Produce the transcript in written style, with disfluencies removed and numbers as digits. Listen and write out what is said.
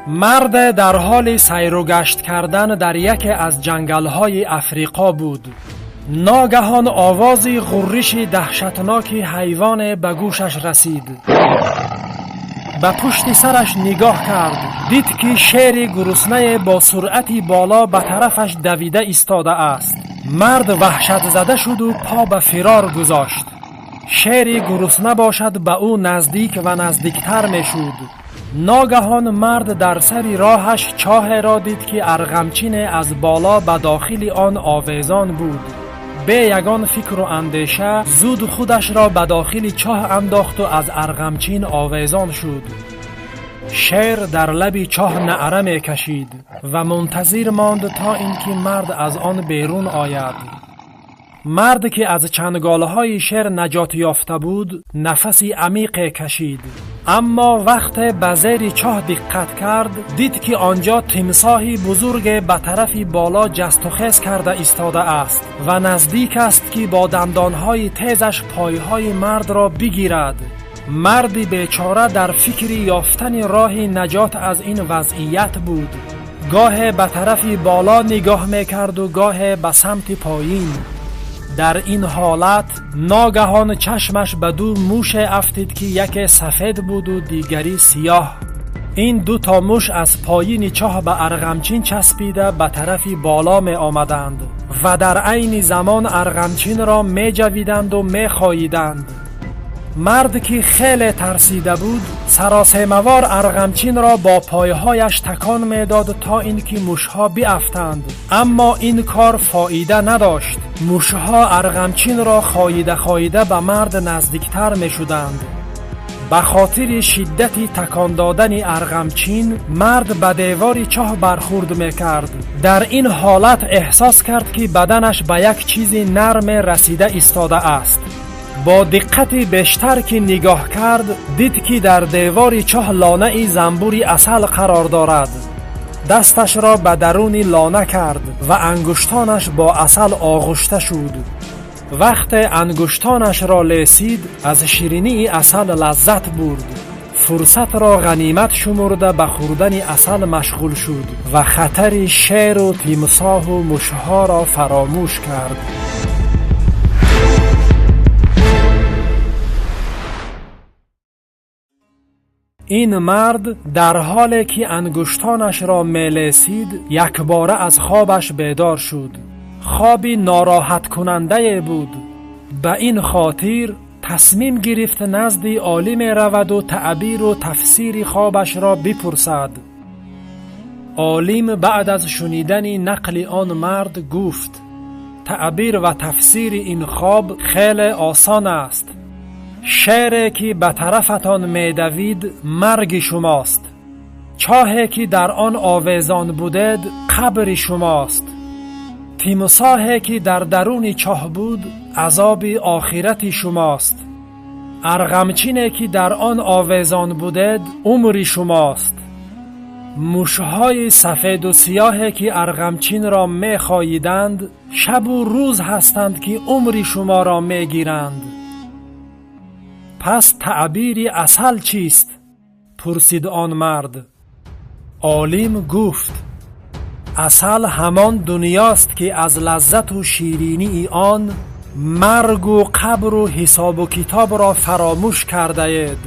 Мард дар ҳоли сайру гашт кардан дар яке аз ҷангалҳои Африқо буд. Ногаҳон овози ғурриши даҳшатноки ҳайвоне ба гӯшаш расид. Ба пушти сараш нигоҳ кард, дид ки шери гуруснае бо суръати боло ба тарафаш давида истодааст. Мард ваҳшатзада шуду по ба фирор гузошт. Шери гурусна бошад ба ӯ наздик ва наздиктар мешуд. Ногаҳон мард дар сари роҳаш чоҳеро дид, ки арғамчине аз боло ба дохили он овезон буд. Бе ягон фикру андеша зуд худашро ба дохили чоҳ андохту аз арғамчин овезон шуд. Шер дар лаби чоҳ наъра мекашид ва мунтазир монд, то ин ки мард аз он берун ояд. Мард, ки аз чанголҳои шер наҷот ёфта буд, нафаси амиқе кашид. Аммо вақте ба зери чоҳ диққат кард, дид, ки он ҷо тимсоҳи бузурге ба тарафи боло ҷастухез карда истодааст ва наздик аст, ки бо дандонҳои тезаш пойҳои мардро бигирад. Марди бечора дар фикри ёфтани роҳи наҷот аз ин вазъият буд. Гоҳе ба тарафи боло нигоҳ мекарду гоҳе ба самти поин. Дар ин ҳолат ногаҳон чашмаш ба ду муше афтид, ки яке сафед буду дигари сиёҳ. Ин ду то муш аз поини чоҳ ба арғамчин часпида ба тарафи боло меомаданд ва дар айни замон арғамчинро меҷавиданду мехоиданд. Мард, ки хеле тарсида буд, саросемавор арғамчинро бо пойҳояш такон медод, то ин ки мушҳо биафтанд. Аммо ин кор фоида надошт. Мушҳо арғамчинро хоида хоида ба мард наздиктар мешуданд. Ба хотири шиддати такон додани арғамчин мард ба девори чоҳ бархӯрд мекард. Дар ин ҳолат эҳсос кард, ки баданаш ба як чизи нарме расида истодааст. Бо диққати бештар ки нигоҳ кард, дид, ки дар девори чоҳ лонаи занбури асал қарор дорад. Дасташро ба даруни лона кард ва ангуштонаш бо асал оғушта шуд. Вақте ангуштонашро лесид, аз ширинии асал лаззат бурд. Фурсатро ғанимат шумурда, ба хӯрдани асал машғул шуд ва хатари шеру тимсоҳу мушҳоро фаромӯш кард. Ин мард дар ҳоле ки ангуштонашро мелесид, якбора аз хобаш бедор шуд. Хоби нороҳаткунандае буд. Ба ин хотир тасмим гирифт назди олиме раваду таъбиру тафсири хобашро бипурсад. Олим баъд аз шунидани нақли он мард гуфт: таъбир ва тафсири ин хоб хеле осон аст. Шере ки ба тарафатон медавид, марги шумост. Чоҳе ки дар он овезон будед, қабри шумост. Тимсоҳе ки дар даруни чоҳ буд, азоби охирати шумост. Арғамчине ки дар он овезон будед, умри шумост. Мушҳои сафеду сиёҳе ки арғамчинро мехоиданд, шабу рӯз ҳастанд, ки умри шуморо мегиранд. Пас таъбири асал чист? Пурсид он мард. Олим гуфт: асал ҳамон дунёст, ки аз лаззату ширинии он маргу қабру ҳисобу китобро фаромӯш кардаед.